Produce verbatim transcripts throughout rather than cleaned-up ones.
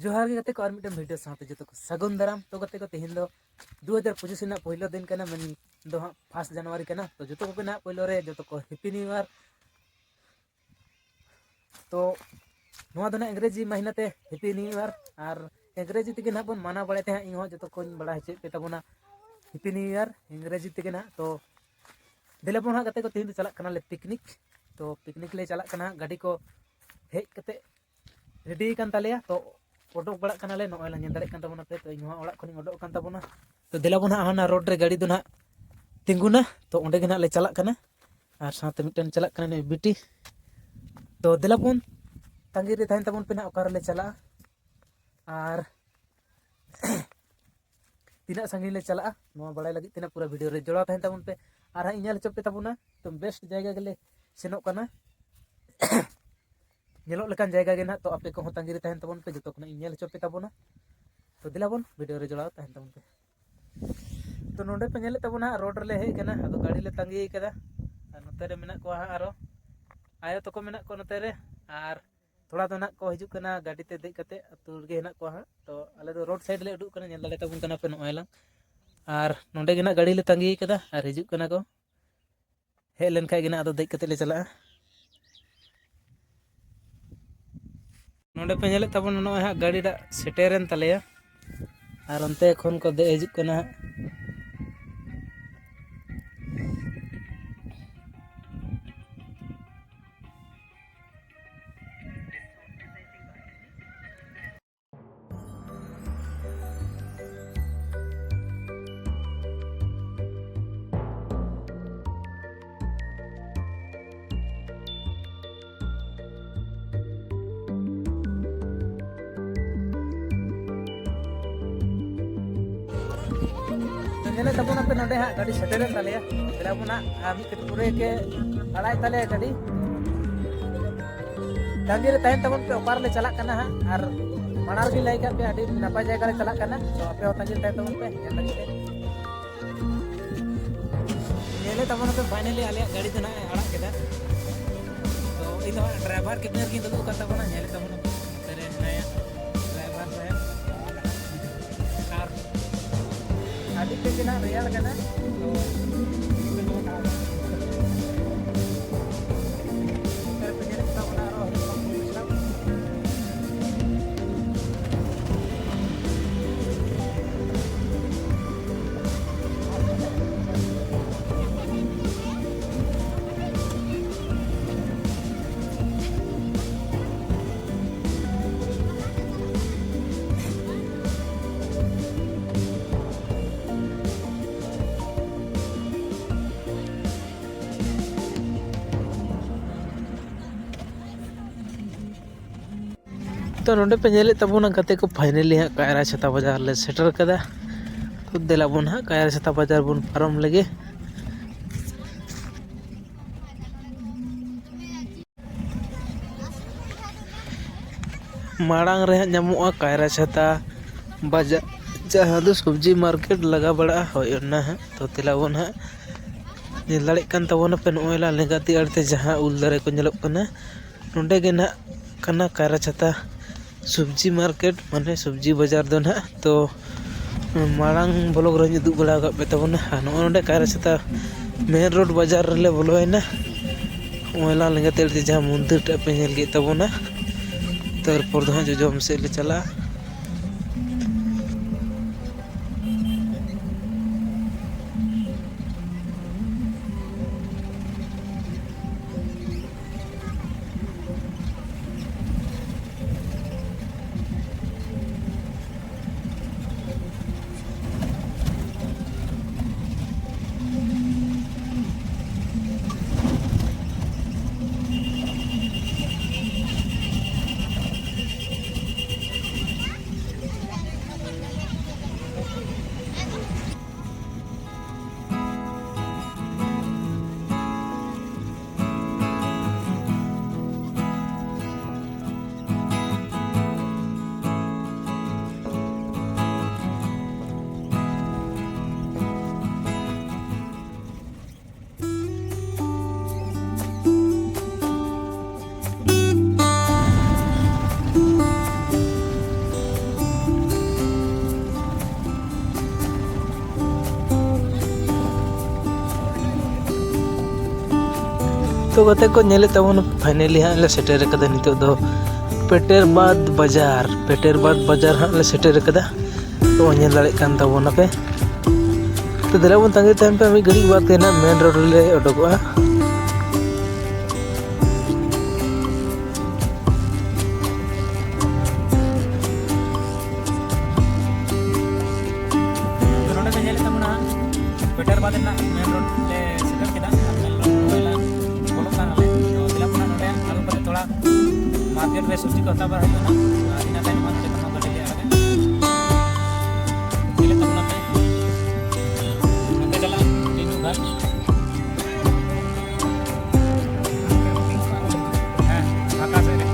ᱡᱚᱦᱟᱨ ᱜᱮ ᱜᱟᱛᱮ ᱠᱚ, ᱟᱨ ᱢᱤᱫᱴᱮᱱ ᱵᱷᱤᱰᱤᱭᱳ ᱥᱟᱶᱛᱮ ᱡᱚᱛᱚ ᱠᱚ ᱥᱟᱹᱜᱩᱱ ᱫᱟᱨᱟᱢ᱾ ᱛᱚ ᱜᱟᱛᱮ ᱠᱚ, ᱛᱮᱦᱮᱧ ᱫᱚ ᱫᱩ ᱦᱟᱡᱟᱨ ᱯᱚᱸᱪᱤᱥ ᱨᱮᱱᱟᱜ ᱯᱳᱭᱞᱳ ᱫᱤᱱ ᱠᱟᱱᱟ, ᱢᱮᱱ ᱫᱚ ᱦᱟᱸᱜ ᱯᱷᱟᱥᱴ ᱡᱟᱱᱩᱣᱟᱨᱤ ᱠᱟᱱᱟ᱾ ᱛᱚ ᱡᱚᱛᱚ ᱠᱚᱜᱮ ᱱᱟᱦᱟᱜ ᱯᱳᱭᱞᱳ ᱨᱮ ᱡᱚᱛᱚ ᱠᱚ ᱦᱮᱯᱤ ᱱᱤᱭᱩ ᱤᱭᱟᱨ᱾ ᱛᱚ ᱱᱚᱣᱟ ᱫᱚ ᱱᱟᱦᱟᱜ ᱤᱝᱨᱮᱡᱤ ᱢᱟᱹᱦᱱᱟᱹ ᱛᱮ ᱦᱮᱯᱤ ᱱᱤᱭᱩ ᱤᱭᱟᱨ, ᱟᱨ ᱤᱝᱨᱮᱡᱤ ᱛᱮᱜᱮ ᱱᱟᱦᱟᱜ ᱵᱚᱱ ᱢᱟᱱᱟᱣ ᱵᱟᱲᱟᱭ ᱛᱮ ᱦᱟᱸᱜ, ᱤᱧ ᱦᱚᱸ ᱡᱚᱛᱚ ᱠᱚᱧ ᱵᱟᱲᱟᱭ ᱦᱚᱪᱚᱭᱮᱫ ᱯᱮ ᱛᱟᱵᱚᱱᱟ ᱦᱮᱯᱤ ᱱᱤᱭᱩ ᱤᱭᱟᱨ ᱤᱝᱨᱮᱡᱤ ᱛᱮᱜᱮ ᱱᱟᱦᱟᱜ᱾ ᱛᱚ ᱫᱮᱞᱟ ᱵᱚᱱ ᱦᱟᱸᱜ ᱜᱟᱛᱮ ᱠᱚ, ᱛᱮᱦᱮᱧ ᱫᱚ ᱪᱟᱞᱟᱜ ᱠᱟᱱᱟᱞᱮ ᱯᱤᱠᱱᱤᱠ᱾ ᱛᱚ ᱯᱤᱠᱱᱤᱠ ᱞᱮ ᱪᱟᱞᱟᱜ ᱠᱟᱱᱟ, ᱜᱟᱹᱰᱤ ᱠᱚ ᱦᱮᱡ ᱠᱟᱛᱮ ᱨᱮᱰᱤ ᱟᱠᱟᱱ ᱛᱟᱞᱮᱭᱟ᱾ ᱛᱚ ᱚᱰᱚᱠ ᱵᱟᱲᱟᱜ ᱠᱟᱱᱟᱞᱮ, ᱱᱚᱜᱼᱚᱭ ᱞᱮ ᱧᱮᱞ ᱫᱟᱲᱮᱭᱟᱜ ᱠᱟᱱ ᱛᱟᱵᱚᱱᱟ ᱯᱮ᱾ ᱛᱚ ᱤᱧ ᱦᱚᱸ ᱚᱲᱟᱜ ᱠᱷᱚᱱᱤᱧ ᱚᱰᱚᱠ ᱟᱠᱟᱱ ᱛᱟᱵᱚᱱᱟ᱾ ᱛᱚ ᱫᱮᱞᱟ ᱵᱚᱱ ᱦᱟᱸᱜ ᱦᱟᱱᱟ ᱨᱳᱰ ᱨᱮ ᱜᱟᱹᱰᱤ ᱫᱚ ᱱᱟᱦᱟᱜ ᱛᱤᱸᱜᱩᱱᱟ, ᱛᱚ ᱚᱸᱰᱮ ᱜᱮ ᱱᱟᱦᱟᱜ ᱞᱮ ᱪᱟᱞᱟᱜ ᱠᱟᱱᱟ᱾ ᱟᱨ ᱥᱟᱶᱛᱮ ᱢᱤᱫᱴᱮᱱ ᱪᱟᱞᱟᱜ ᱠᱟᱱᱟ ᱱᱩᱭ ᱵᱤᱴᱤ᱾ ᱛᱚ ᱫᱮᱞᱟ ᱵᱚᱱ ᱛᱟᱺᱜᱤ ᱨᱮ ᱛᱟᱦᱮᱱ ᱛᱟᱵᱚᱱ ᱯᱮ ᱱᱟᱦᱟᱜ, ᱚᱠᱟ ᱨᱮᱞᱮ ᱪᱟᱞᱟᱜᱼᱟ ᱟᱨ ᱛᱤᱱᱟᱹᱜ ᱥᱟᱺᱜᱤᱧ ᱞᱮ ᱪᱟᱞᱟᱜᱼᱟ, ᱱᱚᱣᱟ ᱵᱟᱲᱟᱭ ᱞᱟᱹᱜᱤᱫ ᱛᱮ ᱱᱟᱦᱟᱜ ᱯᱩᱨᱟᱹ ᱵᱷᱤᱰᱤᱭᱳ ᱨᱮ ᱡᱚᱲᱟᱣ ᱛᱟᱦᱮᱱ ᱛᱟᱵᱚᱱ ᱯᱮ᱾ ᱟᱨ ᱦᱟᱸᱜ ᱤᱧ ᱧᱮᱞ ᱦᱚᱪᱚ ᱯᱮ ᱛᱟᱵᱚᱱᱟ, ᱛᱚ ᱵᱮᱥᱴ ᱡᱟᱭᱜᱟ ᱜᱮᱞᱮ ᱥᱮᱱᱚᱜ ᱠᱟᱱᱟ᱾ ᱧᱮᱞᱚᱜ ᱞᱮᱠᱟᱱ ᱡᱟᱭᱜᱟ ᱜᱮ ᱱᱟᱦᱟᱜ᱾ ᱛᱚ ᱟᱯᱮ ᱠᱚᱦᱚᱸ ᱛᱟᱺᱜᱤ ᱨᱮ ᱛᱟᱦᱮᱱ ᱛᱟᱵᱚᱱ ᱯᱮ, ᱡᱚᱛᱚ ᱠᱷᱚᱱᱟᱜ ᱤᱧ ᱧᱮᱞ ᱦᱚᱪᱚ ᱯᱮ ᱛᱟᱵᱚᱱᱟ᱾ ᱛᱚ ᱫᱮᱞᱟ ᱵᱚᱱ ᱵᱷᱤᱰᱤᱭᱳ ᱨᱮ ᱡᱚᱲᱟᱣ ᱛᱟᱦᱮᱱ ᱛᱟᱵᱚᱱ ᱯᱮ᱾ ᱛᱚ ᱱᱚᱰᱮ ᱯᱮ ᱧᱮᱞᱮᱫ ᱛᱟᱵᱚᱱᱟ ᱦᱟᱸᱜ, ᱨᱳᱰ ᱨᱮᱞᱮ ᱦᱮᱡ ᱟᱠᱟᱱᱟ, ᱟᱫᱚ ᱜᱟᱹᱰᱤ ᱞᱮ ᱛᱟᱺᱜᱤ ᱠᱟᱫᱟ᱾ ᱟᱨ ᱱᱚᱛᱮ ᱨᱮ ᱢᱮᱱᱟᱜ ᱠᱚᱣᱟ ᱦᱟᱸᱜ ᱟᱨᱚ ᱟᱭᱳ ᱛᱟᱠᱚ ᱢᱮᱱᱟᱜ ᱠᱚᱣᱟ ᱱᱚᱛᱮ ᱨᱮ, ᱟᱨ ᱛᱷᱚᱲᱟ ᱫᱚ ᱱᱟᱦᱟᱜ ᱠᱚ ᱦᱤᱡᱩᱜ ᱠᱟᱱᱟ ᱜᱟᱹᱰᱤ ᱛᱮ ᱫᱮᱡ ᱠᱟᱛᱮ, ᱟᱹᱛᱩ ᱨᱮᱜᱮ ᱦᱮᱱᱟᱜ ᱠᱚᱣᱟ ᱦᱟᱸᱜ᱾ ᱛᱚ ᱟᱞᱮ ᱫᱚ ᱨᱳᱰ ᱥᱟᱭᱤᱰ ᱞᱮ ᱩᱰᱩᱠ ᱠᱟᱱᱟ, ᱧᱮᱞ ᱫᱟᱲᱮ ᱛᱟᱵᱚᱱ ᱠᱟᱱᱟ ᱯᱮ ᱱᱚᱜᱼᱚᱭ ᱞᱟᱝ᱾ ᱟᱨ ᱱᱚᱰᱮ ᱜᱮ ᱱᱟᱦᱟᱜ ᱜᱟᱹᱰᱤ ᱞᱮ ᱛᱟᱺᱜᱤ ᱠᱟᱫᱟ ᱟᱨ ᱦᱤᱡᱩᱜ ᱠᱟᱱᱟ ᱠᱚ᱾ ᱦᱮᱡ ᱞᱮᱱ ᱠᱷᱟᱡ ᱜᱮ ᱱᱟᱦᱟᱜ ᱟᱫᱚ ᱫᱮᱡ ᱠᱟᱛᱮ ᱞᱮ ᱪᱟᱞᱟᱜᱼᱟ᱾ ᱱᱚᱰᱮ ᱯᱮ ᱧᱮᱞᱮᱫ ᱛᱟᱵᱚᱱᱟ, ᱱᱚᱜᱼᱚᱭ ᱦᱟᱸᱜ ᱜᱟᱹᱰᱤ ᱫᱟᱜ ᱥᱮᱴᱮᱨᱮᱱ ᱛᱟᱞᱮᱭᱟ᱾ ᱟᱨ ᱚᱱᱛᱮ ᱠᱷᱚᱱ ᱠᱚ ᱫᱮᱡ ᱦᱤᱡᱩᱜ ᱠᱟᱱᱟ ᱦᱟᱸᱜ᱾ ᱧᱮᱞᱮᱫ ᱛᱟᱵᱚᱱᱟᱯᱮ ᱱᱚᱰᱮ ᱦᱟᱸᱜ ᱜᱟᱹᱰᱤ ᱥᱮᱴᱮᱨᱮᱱ ᱛᱟᱞᱮᱭᱟ᱾ ᱫᱮᱞᱟ ᱵᱚᱱ ᱦᱟᱸᱜ, ᱟᱨ ᱢᱤᱫ ᱠᱟᱹᱴᱤᱡ ᱯᱚᱨᱮ ᱜᱮ ᱟᱲᱟᱜ ᱛᱟᱞᱮᱭᱟ ᱜᱟᱹᱰᱤ᱾ ᱛᱟᱺᱜᱤ ᱨᱮ ᱛᱟᱦᱮᱱ ᱛᱟᱵᱚᱱ ᱯᱮ, ᱚᱠᱟ ᱨᱮᱞᱮ ᱪᱟᱞᱟᱜ ᱠᱟᱱᱟ ᱦᱟᱸᱜ᱾ ᱟᱨ ᱢᱟᱲᱟᱝ ᱨᱮᱜᱮ ᱞᱟᱹᱭ ᱠᱟᱜ ᱯᱮ, ᱟᱹᱰᱤ ᱱᱟᱯᱟᱭ ᱡᱟᱭᱜᱟ ᱞᱮ ᱪᱟᱞᱟᱜ ᱠᱟᱱᱟ᱾ ᱛᱚ ᱟᱯᱮ ᱦᱚᱸ ᱛᱟᱺᱜᱤ ᱨᱮ ᱛᱟᱦᱮᱱ ᱛᱟᱵᱚᱱ ᱯᱮ, ᱧᱮᱞ ᱞᱟᱹᱜᱤᱫ ᱛᱮ᱾ ᱧᱮᱞᱮ ᱛᱟᱵᱚᱱ ᱯᱮ, finally ᱟᱞᱮᱭᱟᱜ ᱜᱟᱹᱰᱤ ᱫᱚ ᱱᱟᱦᱟᱜ ᱮ ᱟᱲᱟᱜ ᱠᱮᱫᱟ᱾ ᱛᱚ ᱤᱧ ᱫᱚ ᱦᱟᱸᱜ ᱰᱨᱟᱭᱵᱷᱟᱨ ᱠᱮᱵᱤᱱ ᱨᱮᱜᱮᱧ ᱫᱩᱲᱩᱵ ᱟᱠᱟᱱ ᱛᱟᱵᱚᱱᱟ᱾ ᱧᱮᱞᱮ ᱛᱟᱵᱚᱱ ᱯᱮ, ᱱᱚᱛᱮ ᱨᱮ ᱦᱮᱱᱟᱭᱟ ᱰᱨᱟᱭᱵᱷᱟᱨ᱾ ᱨᱮᱭᱟᱲ ᱠᱟᱱᱟ᱾ ᱛᱚ, ᱱᱚᱛᱮ ᱨᱮᱯᱮ ᱧᱮᱞᱮᱫ ᱛᱟᱵᱚᱱᱟ ᱟᱨᱚ ᱛᱚ, ᱱᱚᱰᱮ ᱯᱮ ᱧᱮᱞᱮᱫ ᱛᱟᱵᱚᱱᱟ ᱜᱟᱛᱮ ᱠᱚ, finally ᱦᱟᱸᱜ ᱠᱟᱭᱨᱟ ᱪᱷᱟᱛᱟ ᱵᱟᱡᱟᱨ ᱞᱮ ᱥᱮᱴᱮᱨ ᱠᱟᱫᱟ᱾ ᱛᱚ, ᱫᱮᱞᱟ ᱵᱚᱱ ᱦᱟᱸᱜ ᱠᱟᱭᱨᱟ ᱪᱷᱟᱛᱟ ᱵᱟᱡᱟᱨ ᱵᱚᱱ ᱯᱟᱨᱚᱢ ᱞᱮᱜᱮ᱾ ᱢᱟᱲᱟᱝ ᱨᱮ ᱦᱟᱸᱜ ᱧᱟᱢᱚᱜᱼᱟ ᱠᱟᱭᱨᱟ ᱪᱷᱟᱛᱟ ᱵᱟᱡᱟᱨ, ᱡᱟᱦᱟᱸ ᱫᱚ ᱥᱚᱵᱽᱡᱤ market ᱞᱟᱜᱟᱣ ᱵᱟᱲᱟᱜᱼᱟ᱾ ᱦᱳᱭ, ᱚᱱᱟ ᱦᱟᱸᱜ᱾ ᱛᱚ, ᱫᱮᱞᱟ ᱵᱚᱱ ᱦᱟᱸᱜ, ᱧᱮᱞ ᱫᱟᱲᱮᱭᱟᱜ ᱠᱟᱱ ᱛᱟᱵᱚᱱᱟᱯᱮ, ᱱᱚᱜᱼᱚᱭ ᱞᱟᱝ ᱞᱮᱸᱜᱟ ᱛᱤ ᱟᱲᱮᱛᱮ ᱡᱟᱦᱟᱸ ᱩᱞ ᱫᱟᱨᱮ ᱠᱚ ᱧᱮᱞᱚᱜ ᱠᱟᱱᱟ, ᱱᱚᱸᱰᱮ ᱜᱮ ᱱᱟᱦᱟᱜ ᱠᱟᱱᱟ ᱠᱟᱭᱨᱟ ᱪᱷᱟᱛᱟ ᱥᱚᱵᱽᱡᱤ market, ᱢᱟᱱᱮ ᱥᱚᱵᱽᱡᱤ ᱵᱟᱡᱟᱨ ᱫᱚ ᱱᱟᱦᱟᱜ᱾ ᱛᱚ, ᱢᱟᱲᱟᱝ vlog ᱨᱮᱧ ᱩᱫᱩᱜ ᱵᱟᱲᱟ ᱟᱠᱟᱫ ᱯᱮ ᱛᱟᱵᱚᱱᱟ᱾ ᱟᱨ ᱱᱚᱜᱼᱚᱭ ᱱᱚᱸᱰᱮ ᱠᱟᱭᱨᱟ ᱪᱷᱟᱛᱟ main road ᱵᱟᱡᱟᱨ ᱨᱮᱞᱮ ᱵᱚᱞᱚᱭᱮᱱᱟ᱾ ᱱᱚᱜᱼᱚᱭ ᱞᱟᱝ ᱞᱮᱸᱜᱟ ᱛᱤ ᱟᱲᱮᱛᱮ ᱡᱟᱦᱟᱸ ᱢᱚᱱᱫᱤᱨ ᱴᱟᱜ ᱯᱮ ᱧᱮᱞ ᱠᱮᱫ ᱛᱟᱵᱚᱱᱟ, ᱛᱟᱨᱯᱚᱨ ᱫᱚ ᱦᱟᱸᱜ ᱡᱚᱡᱚᱢ ᱥᱮᱫ ᱞᱮ ᱪᱟᱞᱟᱜᱼᱟ᱾ ᱛᱚ ᱜᱟᱛᱮ ᱠᱚ, ᱧᱮᱞᱮᱫ ᱛᱟᱵᱚᱱᱟ, finally ᱦᱟᱸᱜ ᱞᱮ ᱥᱮᱴᱮᱨ ᱟᱠᱟᱫᱟ ᱱᱤᱛᱚᱜ ᱫᱚ ᱯᱮᱴᱮᱨᱵᱟᱫᱽ ᱵᱟᱡᱟᱨ᱾ ᱯᱮᱴᱮᱨᱵᱟᱫᱽ ᱵᱟᱡᱟᱨ ᱦᱟᱸᱜ ᱞᱮ ᱥᱮᱴᱮᱨ ᱟᱠᱟᱫᱟ᱾ ᱛᱚ ᱧᱮᱞ ᱫᱟᱲᱮᱭᱟᱜ ᱠᱟᱱ ᱛᱟᱵᱚᱱᱟᱯᱮ᱾ ᱛᱚ ᱫᱮᱞᱟ ᱵᱚᱱ ᱛᱟᱸᱜᱤ ᱛᱟᱦᱮᱱ ᱯᱮ, ᱢᱤᱫ ᱜᱷᱟᱹᱲᱤᱡ ᱵᱟᱫᱽ ᱜᱮ ᱱᱟᱜ ᱢᱮᱱ ᱨᱳᱰ ᱨᱮᱞᱮ ᱚᱰᱚᱠᱚᱜᱼᱟ᱾ ᱛᱚ ᱱᱚᱰᱮ ᱯᱮ ᱧᱮᱞᱮᱫ ᱛᱟᱵᱚᱱᱟ ᱦᱟᱸᱜ, ᱯᱮᱴᱮᱨᱵᱟᱫᱽ ᱨᱮᱱᱟᱜ ᱢᱮᱱ ᱨᱳᱰ ᱞᱮ ᱥᱮᱴᱮᱨ ᱠᱮᱫᱟ᱾ ᱟᱨ ᱢᱮᱱ ᱨᱳᱰ ᱨᱮ ᱵᱚᱞᱚᱜ ᱠᱟᱱᱟᱞᱮ᱾ ᱛᱚ ᱫᱮᱞᱟ ᱵᱚᱱ ᱱᱚᱰᱮ ᱟᱬᱜᱚ ᱠᱟᱛᱮ ᱛᱷᱚᱲᱟ ᱢᱟᱨᱠᱮᱴ ᱨᱮ ᱥᱚᱵᱽᱡᱤ ᱠᱚ ᱦᱟᱛᱟᱣ ᱵᱟᱲᱟ ᱦᱩᱭᱩᱜᱼᱟ ᱱᱟᱜ᱾ ᱟᱨ ᱤᱱᱟᱹ ᱛᱟᱭᱱᱚᱢ ᱦᱟᱸᱜ ᱱᱚᱰᱮ ᱠᱷᱚᱱ ᱜᱟᱹᱰᱤ ᱞᱮ ᱟᱲᱟᱜᱟ᱾ ᱧᱮᱞᱮᱫ ᱛᱟᱵᱚᱱᱟ ᱯᱮ, ᱱᱚᱛᱮ ᱪᱟᱞᱟᱜ ᱴᱤᱱᱩ ᱜᱷᱟᱴ᱾ ᱦᱮᱸ, ᱯᱷᱟᱸᱠᱟ ᱥᱮᱫ ᱨᱮ᱾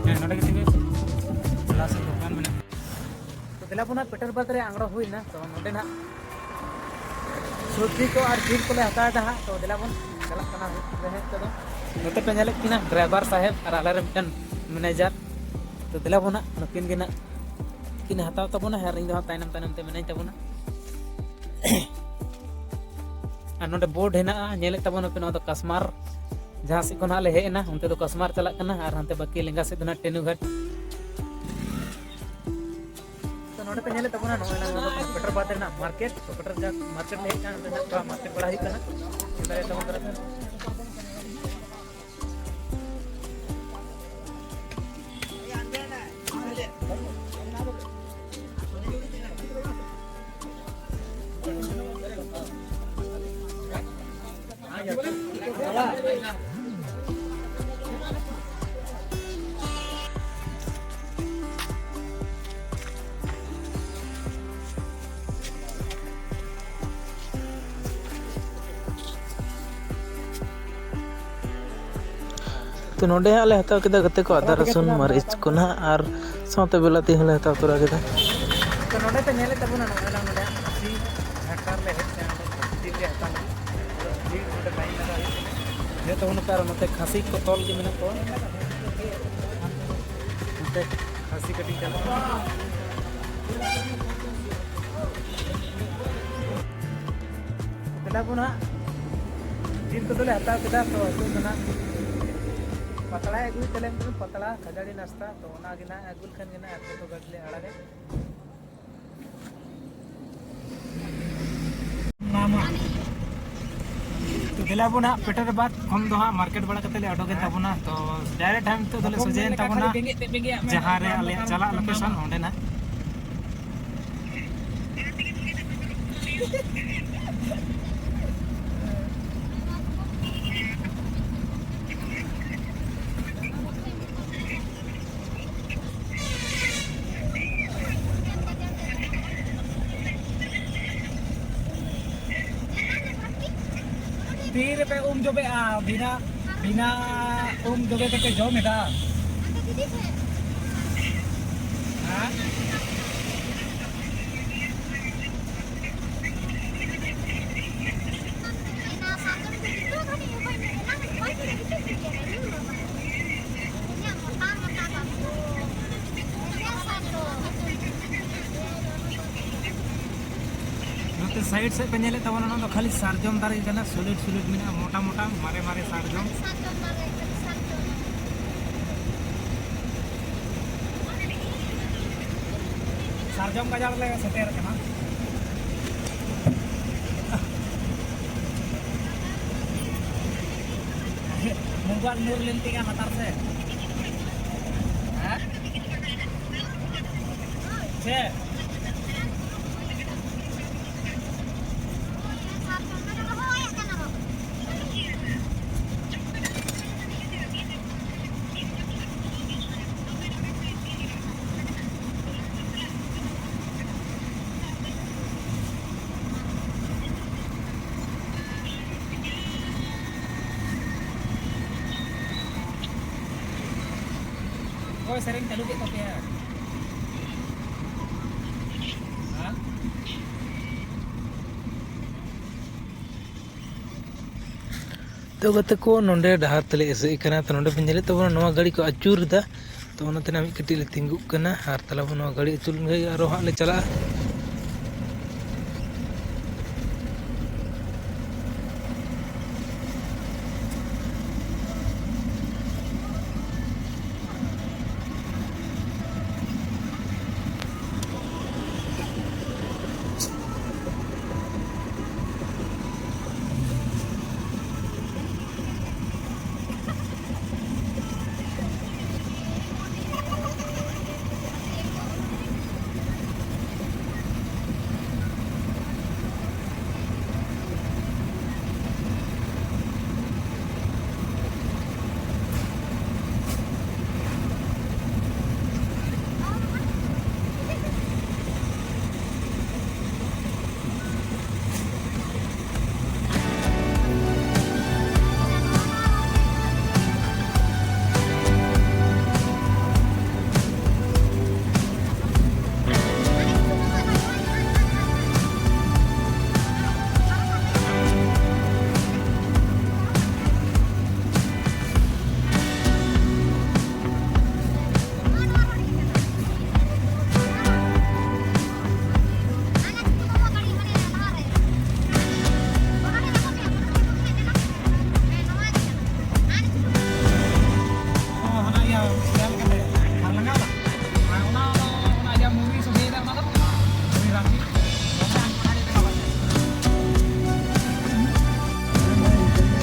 ᱦᱮᱸ, ᱱᱚᱰᱮ ᱜᱮ ᱛᱤᱸᱜᱩ᱾ ᱞᱟᱦᱟ ᱥᱮᱫ ᱫᱚᱠᱟᱱ ᱢᱮᱱᱟᱜᱼᱟ᱾ ᱛᱚ ᱫᱮᱞᱟ ᱵᱚᱱ ᱱᱟᱜ ᱯᱮᱴᱮᱨ ᱵᱟᱫᱽ ᱨᱮ ᱟᱝᱨᱚ ᱦᱩᱭᱱᱟ, ᱛᱚ ᱱᱚᱰᱮ ᱱᱟᱜ ᱥᱚᱵᱽᱡᱤ ᱠᱚ ᱟᱨ ᱡᱤᱞ ᱠᱚᱞᱮ ᱦᱟᱛᱟᱣ ᱮᱫᱟ ᱦᱟᱸᱜ᱾ ᱛᱚ ᱫᱮᱞᱟ ᱵᱚᱱ ᱪᱟᱞᱟᱜ ᱠᱟᱱᱟ ᱦᱟᱸᱜ ᱱᱤᱛᱚᱜ ᱫᱚ᱾ ᱱᱚᱛᱮ ᱯᱮ ᱧᱮᱞᱮᱫ ᱠᱤᱱᱟ ᱰᱨᱟᱭᱵᱷᱟᱨ ᱥᱟᱦᱮᱵᱽ ᱟᱨ ᱟᱞᱮ ᱨᱮ ᱢᱤᱫᱴᱮᱱ ᱢᱮᱱᱮᱡᱟᱨ᱾ ᱛᱚ ᱫᱮᱞᱟ ᱵᱚᱱ ᱦᱟᱸᱜ ᱱᱩᱠᱤᱱ ᱜᱮ ᱱᱟᱜ ᱠᱤᱱ ᱦᱟᱛᱟᱣ ᱛᱟᱵᱚᱱᱟ ᱟᱨ ᱤᱧ ᱫᱚ ᱦᱟᱸᱜ ᱛᱟᱭᱱᱚᱢ ᱛᱟᱭᱱᱚᱢ ᱛᱮ ᱢᱮᱱᱟᱹᱧ ᱛᱟᱵᱚᱱᱟ᱾ ᱟᱨ ᱱᱚᱰᱮ ᱵᱳᱨᱰ ᱦᱮᱱᱟᱜᱼᱟ, ᱧᱮᱞᱮᱫ ᱛᱟᱵᱚᱱᱟᱯᱮ, ᱱᱚᱣᱟ ᱫᱚ ᱠᱟᱥᱢᱟᱨ, ᱡᱟᱦᱟᱸ ᱥᱮᱫ ᱠᱷᱚᱱ ᱦᱟᱸᱜ ᱞᱮ ᱦᱮᱡ ᱮᱱᱟ, ᱚᱱᱛᱮ ᱫᱚ ᱠᱟᱥᱢᱟᱨ ᱪᱟᱞᱟᱜ ᱠᱟᱱᱟ ᱟᱨ ᱦᱟᱱᱛᱮ ᱵᱟᱹᱠᱤ ᱞᱮᱸᱜᱟ ᱥᱮᱫ ᱫᱚ ᱱᱟᱜ ᱴᱮᱱᱩ ᱜᱷᱟᱴ᱾ ᱛᱚ ᱱᱚᱰᱮ ᱯᱮ ᱧᱮᱞᱮᱫ ᱛᱟᱵᱚᱱᱟ, ᱱᱚᱜᱼᱚᱭ ᱱᱟ ᱱᱚᱣᱟ ᱫᱚ ᱯᱮᱴᱨᱳᱞ ᱯᱟᱢᱯ ᱨᱮᱱᱟᱜ ᱢᱟᱨᱠᱮᱴ᱾ ᱛᱚ ᱯᱮᱴᱨᱳᱞ ᱡᱟᱠ ᱢᱟᱨᱠᱮᱴ ᱞᱮ ᱦᱮᱡ ᱠᱟᱱᱟ, ᱱᱚᱰᱮ ᱱᱟᱜ ᱛᱷᱚᱲᱟ ᱢᱟᱨᱠᱮᱴ ᱵᱟᱲᱟ ᱦᱩᱭᱩᱜ ᱠᱟᱱᱟ᱾ ᱧᱮᱞ ᱫᱟᱲᱮᱭᱟᱜ ᱛᱟᱵᱚᱱ ᱠᱟᱱᱟ ᱯᱮ᱾ ᱱᱚᱰᱮ ᱦᱟᱸᱜ ᱞᱮ ᱦᱟᱛᱟᱣ ᱠᱮᱫᱟ ᱜᱟᱛᱮ ᱠᱚ, ᱟᱫᱟ ᱨᱟᱹᱥᱩᱱ, ᱢᱟᱹᱨᱤᱪ ᱠᱚ ᱱᱟᱦᱟᱜ, ᱟᱨ ᱥᱟᱶᱛᱮ ᱵᱤᱞᱟᱹᱛᱤ ᱦᱚᱸᱞᱮ ᱦᱟᱛᱟᱣ ᱛᱚᱨᱟ ᱠᱮᱫᱟ᱾ ᱛᱚ, ᱱᱚᱰᱮ ᱯᱮ ᱧᱮᱞᱮᱫ ᱛᱟᱵᱚᱱᱟ, ᱱᱚᱜᱼᱚᱭ ᱱᱟᱝ ᱱᱚᱰᱮ ᱠᱷᱟᱹᱥᱤ ᱜᱷᱟᱴ ᱨᱮ ᱦᱮᱡ ᱮᱱᱟ, ᱱᱚᱰᱮ ᱡᱤᱞ ᱞᱮ ᱦᱟᱛᱟᱣ ᱞᱟᱹᱜᱤᱫ᱾ ᱡᱤᱞ ᱱᱚᱰᱮ ᱞᱟᱭᱤᱱ ᱞᱟᱜᱟᱣ ᱦᱩᱭᱩᱜ ᱠᱟᱱᱟ᱾ ᱡᱚᱛᱚ ᱦᱚᱲ ᱱᱚᱛᱮ ᱟᱨ ᱱᱚᱛᱮ ᱠᱷᱟᱹᱥᱤ ᱠᱚ ᱛᱚᱞ ᱜᱮ ᱢᱮᱱᱟᱜ ᱠᱚᱣᱟ᱾ ᱱᱚᱛᱮ ᱠᱷᱟᱹᱥᱤ ᱠᱟᱹᱴᱤᱡ ᱪᱟᱞᱟᱜ ᱠᱟᱱᱟ᱾ ᱫᱮᱞᱟ ᱵᱚᱱ ᱦᱟᱸᱜ, ᱡᱤᱞ ᱠᱚᱫᱚᱞᱮ ᱦᱟᱛᱟᱣ ᱠᱮᱫᱟ, ᱛᱚ ᱱᱤᱛᱚᱜ ᱫᱚ ᱱᱟᱜ ᱯᱟᱛᱲᱟᱭ ᱟᱹᱜᱩᱭ ᱛᱟᱞᱮ, ᱢᱤᱫᱴᱮᱱ ᱯᱟᱛᱲᱟ ᱠᱷᱟᱡᱟᱲᱤ ᱱᱟᱥᱛᱟ, ᱛᱚ ᱚᱱᱟ ᱜᱮ ᱱᱟᱜ ᱟᱹᱜᱩ ᱞᱮᱠᱷᱟᱱ ᱜᱮ ᱱᱟᱜ ᱟᱨ ᱡᱚᱛᱚ ᱜᱟᱹᱰᱤ ᱞᱮ ᱟᱲᱟᱜᱟ᱾ ᱛᱚ ᱫᱮᱞᱟ ᱵᱚᱱ ᱦᱟᱸᱜ, ᱯᱮᱴᱮᱨ ᱵᱟᱫ ᱠᱷᱚᱱ ᱫᱚ ᱦᱟᱸᱜ ᱢᱟᱨᱠᱮᱴ ᱵᱟᱲᱟ ᱠᱟᱛᱮ ᱞᱮ ᱚᱰᱚᱠᱮᱱ ᱛᱟᱵᱚᱱᱟ᱾ ᱛᱚ ᱰᱟᱭᱨᱮᱠᱴ ᱦᱟᱸᱜ ᱱᱤᱛᱚᱜ ᱫᱚᱞᱮ ᱥᱚᱡᱷᱮᱭᱮᱱ ᱛᱟᱵᱚᱱᱟ ᱡᱟᱦᱟᱸ ᱨᱮ ᱟᱞᱮᱭᱟᱜ ᱪᱟᱞᱟᱜ ᱞᱳᱠᱮᱥᱚᱱ, ᱚᱸᱰᱮ ᱱᱟᱜ᱾ ᱛᱤ ᱨᱮᱯᱮ ᱩᱢ ᱡᱚᱵᱮᱜᱼᱟ? ᱵᱤᱱᱟ, ᱵᱤᱱᱟ ᱩᱢ ᱡᱚᱵᱮ ᱛᱮᱯᱮ ᱡᱚᱢ ᱮᱫᱟ? ᱦᱮᱸ? ᱱᱚᱛᱮ ᱥᱟᱭᱤᱰ ᱥᱮᱫ ᱯᱮ ᱧᱮᱞᱮᱫ ᱛᱟᱵᱚᱱᱟ, ᱚᱱᱟ ᱫᱚ ᱠᱷᱟᱹᱞᱤ ᱥᱟᱨᱡᱚᱢ ᱫᱟᱨᱮ ᱠᱟᱱᱟ, ᱥᱚᱞᱤᱰ ᱥᱚᱞᱤᱰ ᱢᱮᱱᱟᱜᱼᱟ, ᱢᱚᱴᱟ ᱢᱚᱴᱟ ᱢᱟᱨᱮ ᱢᱟᱨᱮ ᱥᱟᱨᱡᱚᱢ᱾ ᱥᱟᱨᱡᱚᱢ ᱜᱟᱡᱟᱲ ᱞᱮ ᱥᱮᱴᱮᱨ ᱠᱟᱱᱟ᱾ ᱢᱩᱜᱟᱞ ᱱᱩᱨ ᱞᱤᱱᱛᱤᱜᱟ ᱞᱟᱛᱟᱨ ᱥᱮ᱾ ᱦᱮᱸ? ᱪᱮᱫ? ᱚᱠᱚᱭ ᱥᱮᱨᱮᱧ ᱪᱟᱹᱞᱩ ᱠᱮᱫ ᱛᱟᱯᱮᱭᱟ? ᱦᱮᱸ? ᱛᱚ ᱜᱟᱛᱮ ᱠᱚ, ᱱᱚᱰᱮ ᱰᱟᱦᱟᱨ ᱛᱮᱞᱮ ᱮᱥᱮᱫ ᱠᱟᱱᱟ᱾ ᱛᱚ ᱱᱚᱰᱮ ᱵᱤᱱ ᱧᱮᱞᱮᱫ ᱛᱟᱵᱚᱱᱟ, ᱱᱚᱣᱟ ᱜᱟᱹᱰᱤ ᱠᱚ ᱟᱹᱪᱩᱨ ᱮᱫᱟ᱾ ᱛᱚ ᱚᱱᱟᱛᱮ ᱱᱟᱜ ᱢᱤᱫ ᱠᱟᱹᱴᱤᱡ ᱞᱮ ᱛᱤᱸᱜᱩᱜ ᱠᱟᱱᱟ, ᱟᱨ ᱛᱟᱦᱞᱮ ᱵᱚᱱ ᱱᱚᱣᱟ ᱜᱟᱹᱰᱤ ᱟᱹᱪᱩᱨ ᱞᱮᱱᱠᱷᱟᱱ ᱜᱮ ᱟᱨᱚ ᱦᱟᱸᱜ ᱞᱮ ᱪᱟᱞᱟᱜᱼᱟ᱾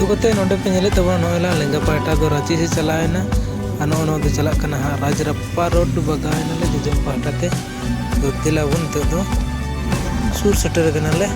ᱛᱚ ᱜᱟᱛᱮ, ᱱᱚᱰᱮ ᱯᱮ ᱧᱮᱞᱮᱫ ᱛᱟᱵᱚᱱᱟ, ᱱᱚᱜᱼᱚᱭ ᱞᱟᱝ ᱞᱮᱸᱜᱟ ᱯᱟᱦᱴᱟ ᱫᱚ ᱨᱟᱸᱪᱤ ᱥᱮᱫ ᱪᱟᱞᱟᱣ ᱮᱱᱟ, ᱟᱨ ᱱᱚᱜᱼᱚ ᱱᱚᱣᱟ ᱫᱚ ᱪᱟᱞᱟᱜ ᱠᱟᱱᱟ ᱦᱟᱸᱜ ᱨᱟᱡᱽᱨᱟᱯᱯᱟ ᱨᱳᱰ, ᱵᱟᱜᱟᱣ ᱮᱱᱟᱞᱮ ᱡᱚᱡᱚᱢ ᱯᱟᱦᱴᱟ ᱛᱮ᱾ ᱛᱚ ᱫᱮᱞᱟ ᱵᱚᱱ, ᱱᱤᱛᱚᱜ ᱫᱚ ᱥᱩᱨ ᱥᱮᱴᱮᱨ ᱠᱟᱱᱟᱞᱮ᱾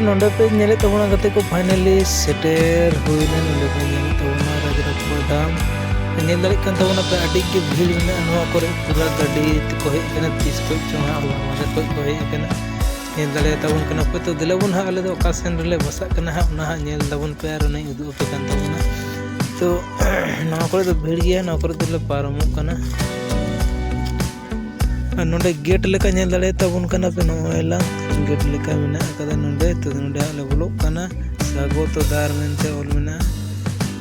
ᱱᱚᱰᱮ ᱯᱮ ᱧᱮᱞᱮᱫ ᱛᱟᱵᱚᱱᱟ ᱜᱟᱛᱮ ᱠᱚ, finally ᱥᱮᱴᱮᱨ ᱦᱩᱭᱱᱟ᱾ ᱱᱚᱰᱮ ᱯᱮ ᱧᱮᱞᱮᱫ ᱛᱟᱵᱚᱱᱟ ᱨᱟᱡᱽᱨᱟᱯᱯᱟ ᱰᱮᱢ᱾ ᱧᱮᱞ ᱫᱟᱲᱮᱭᱟᱜ ᱠᱟᱱ ᱛᱟᱵᱚᱱᱟ ᱯᱮ, ᱟᱹᱰᱤ ᱜᱮ ᱵᱷᱤᱲ ᱢᱮᱱᱟᱜᱼᱟ ᱱᱚᱣᱟ ᱠᱚᱨᱮ᱾ ᱯᱩᱨᱟᱹ ᱜᱟᱹᱰᱤ ᱛᱮᱠᱚ ᱦᱮᱡ ᱟᱠᱟᱱᱟ, ᱛᱤᱥ ᱠᱷᱚᱡ ᱪᱚᱝ ᱦᱟᱸᱜ, ᱦᱚᱞᱟ ᱢᱟᱫᱷᱮᱨ ᱠᱷᱚᱡ ᱠᱚ ᱦᱮᱡ ᱟᱠᱟᱱᱟ᱾ ᱧᱮᱞ ᱫᱟᱲᱮᱭᱟᱛᱟ ᱵᱚᱱ ᱠᱟᱱᱟ ᱯᱮ᱾ ᱛᱚ ᱫᱮᱞᱟ ᱵᱚᱱ ᱦᱟᱸᱜ, ᱟᱞᱮ ᱫᱚ ᱚᱠᱟ ᱥᱮᱱ ᱨᱮᱞᱮ ᱵᱟᱥᱟᱜ ᱠᱟᱱᱟ ᱦᱟᱸᱜ, ᱚᱱᱟ ᱦᱟᱸᱜ ᱧᱮᱞ ᱫᱟᱵᱚᱱ ᱯᱮ ᱟᱨ ᱚᱱᱟᱧ ᱩᱫᱩᱜ ᱟᱯᱮ ᱠᱟᱱ ᱛᱟᱵᱚᱱᱟ᱾ ᱛᱚ ᱱᱚᱣᱟ ᱠᱚᱨᱮ ᱫᱚ ᱵᱷᱤᱲ ᱜᱮᱭᱟ, ᱱᱚᱣᱟ ᱠᱚᱨᱮ ᱫᱚᱞᱮ ᱯᱟᱨᱚᱢᱚᱜ ᱠᱟᱱᱟ᱾ ᱟᱨ ᱱᱚᱰᱮ ᱜᱮᱴ ᱞᱮᱠᱟ ᱧᱮᱞ ᱫᱟᱲᱮᱭᱟᱛᱟ ᱵᱚᱱ ᱠᱟᱱᱟ ᱯᱮ, ᱱᱚᱜᱼᱚᱭ ᱞᱟᱝ ᱜᱮᱴ ᱞᱮᱠᱟ ᱢᱮᱱᱟᱜ ᱟᱠᱟᱫᱟ ᱱᱚᱰᱮ᱾ ᱛᱚ ᱱᱚᱰᱮ ᱦᱟᱸᱜ ᱞᱮ ᱵᱚᱞᱚᱜ ᱠᱟᱱᱟ, ᱥᱟᱜᱚᱛᱚ ᱫᱟᱨ ᱢᱮᱱᱛᱮ ᱚᱞ ᱢᱮᱱᱟᱜᱼᱟ᱾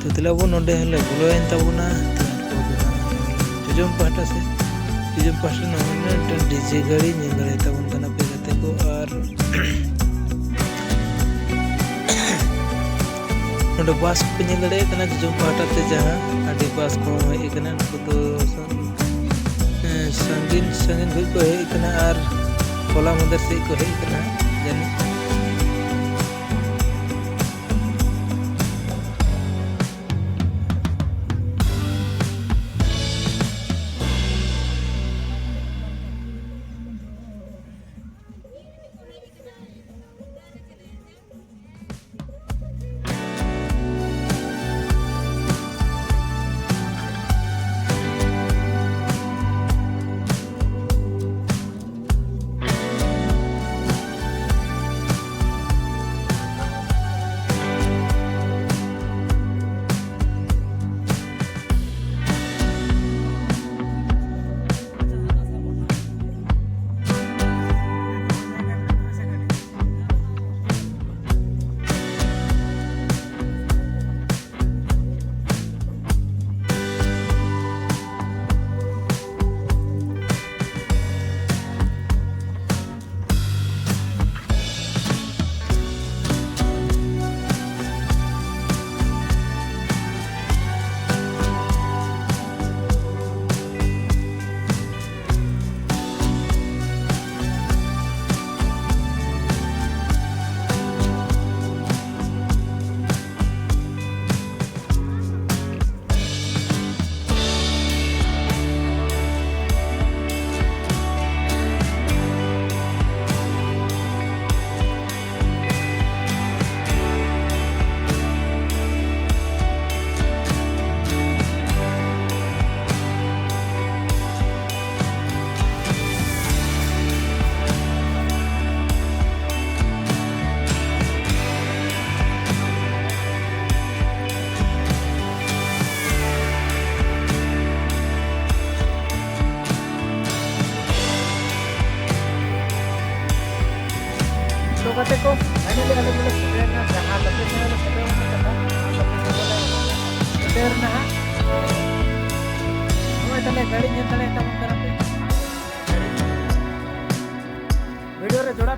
ᱛᱚ ᱫᱮᱞᱟ ᱵᱚᱱ ᱱᱚᱰᱮ ᱦᱚᱸᱞᱮ ᱵᱚᱞᱚᱭᱮᱱ ᱛᱟᱵᱚᱱᱟ᱾ ᱛᱚ ᱡᱚᱡᱚᱢ ᱯᱟᱦᱴᱟ ᱥᱮᱫ, ᱡᱚᱡᱚᱢ ᱯᱟᱦᱴᱟ ᱱᱚᱜᱼᱚᱭ ᱢᱤᱫᱴᱮᱱ ᱰᱤᱡᱮ ᱜᱟᱹᱲᱤ ᱧᱮᱞ ᱫᱟᱲᱮᱭᱟᱛᱟ ᱵᱚᱱ ᱠᱟᱱᱟ ᱯᱮ ᱜᱟᱛᱮ ᱠᱚ᱾ ᱟᱨ ᱱᱚᱰᱮ ᱵᱟᱥ ᱠᱚᱯᱮ ᱧᱮᱞ ᱫᱟᱲᱮᱭᱟᱜ ᱠᱟᱱᱟ, ᱡᱚᱡᱚᱢ ᱯᱟᱦᱴᱟ ᱛᱮ ᱡᱟᱦᱟᱸ ᱟᱹᱰᱤ ᱵᱟᱥ ᱠᱚ ᱦᱮᱡ ᱟᱠᱟᱱᱟ, ᱱᱩᱠᱩ ᱫᱚ ᱥᱟᱺᱜᱤᱧ ᱥᱟᱺᱜᱤᱧ ᱠᱷᱚᱱ ᱠᱚ ᱦᱮᱡ ᱟᱠᱟᱱᱟ ᱟᱨ ᱦᱚᱞᱟ ᱢᱟᱫᱷᱮᱨ ᱥᱮᱫ ᱠᱚ ᱦᱮᱡ ᱟᱠᱟᱱᱟ ᱡᱟᱹᱱᱤᱡ᱾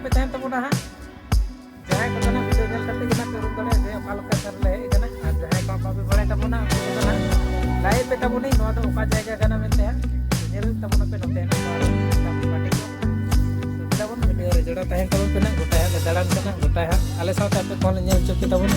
ᱯᱮ ᱛᱟᱦᱮᱱ ᱛᱟᱵᱚᱱᱟ ᱦᱟᱸᱜ᱾ ᱡᱟᱦᱟᱸᱭ ᱠᱚᱫᱚ ᱱᱟᱜ video ᱧᱮᱞ ᱠᱟᱛᱮ ᱜᱮ ᱱᱟᱜ ᱯᱮ ᱩᱨᱩᱢ ᱫᱟᱲᱮᱭᱟᱜᱼᱟ ᱡᱮ ᱚᱠᱟ location ᱨᱮᱞᱮ ᱦᱮᱡ ᱟᱠᱟᱱᱟ, ᱟᱨ ᱡᱟᱦᱟᱸᱭ ᱠᱚ ᱵᱟᱯᱮ ᱵᱟᱲᱟᱭ ᱛᱟᱵᱚᱱᱟ ᱩᱱᱠᱩ ᱠᱚᱫᱚ ᱱᱟᱜ ᱞᱟᱹᱭ ᱯᱮ ᱛᱟᱵᱚᱱᱟᱹᱧ ᱱᱚᱣᱟ ᱫᱚ ᱚᱠᱟ ᱡᱟᱭᱜᱟ ᱠᱟᱱᱟ ᱢᱮᱱᱛᱮ ᱦᱟᱸᱜ᱾ ᱧᱮᱞ ᱛᱟᱵᱚᱱᱟ ᱯᱮ ᱱᱚᱛᱮ ᱱᱟᱜ ᱱᱚᱣᱟ ᱠᱟᱹᱴᱤᱡ ᱧᱚᱜ᱾ ᱪᱮᱫᱟᱵᱚᱱ video ᱨᱮ ᱡᱚᱲᱟᱣ ᱛᱟᱦᱮᱱ ᱛᱟᱵᱚᱱ ᱯᱮ ᱱᱟᱜ, ᱜᱚᱴᱟ ᱦᱟᱸᱜ ᱞᱮ ᱫᱟᱬᱟᱱ ᱠᱟᱱᱟ, ᱜᱚᱴᱟ ᱦᱟᱸᱜ ᱟᱞᱮ ᱥᱟᱶᱛᱮ ᱟᱯᱮ ᱠᱚᱦᱚᱸ ᱞᱮ ᱧᱮᱞ ᱦᱚᱪᱚ ᱯᱮ ᱛᱟᱵᱚᱱᱟ᱾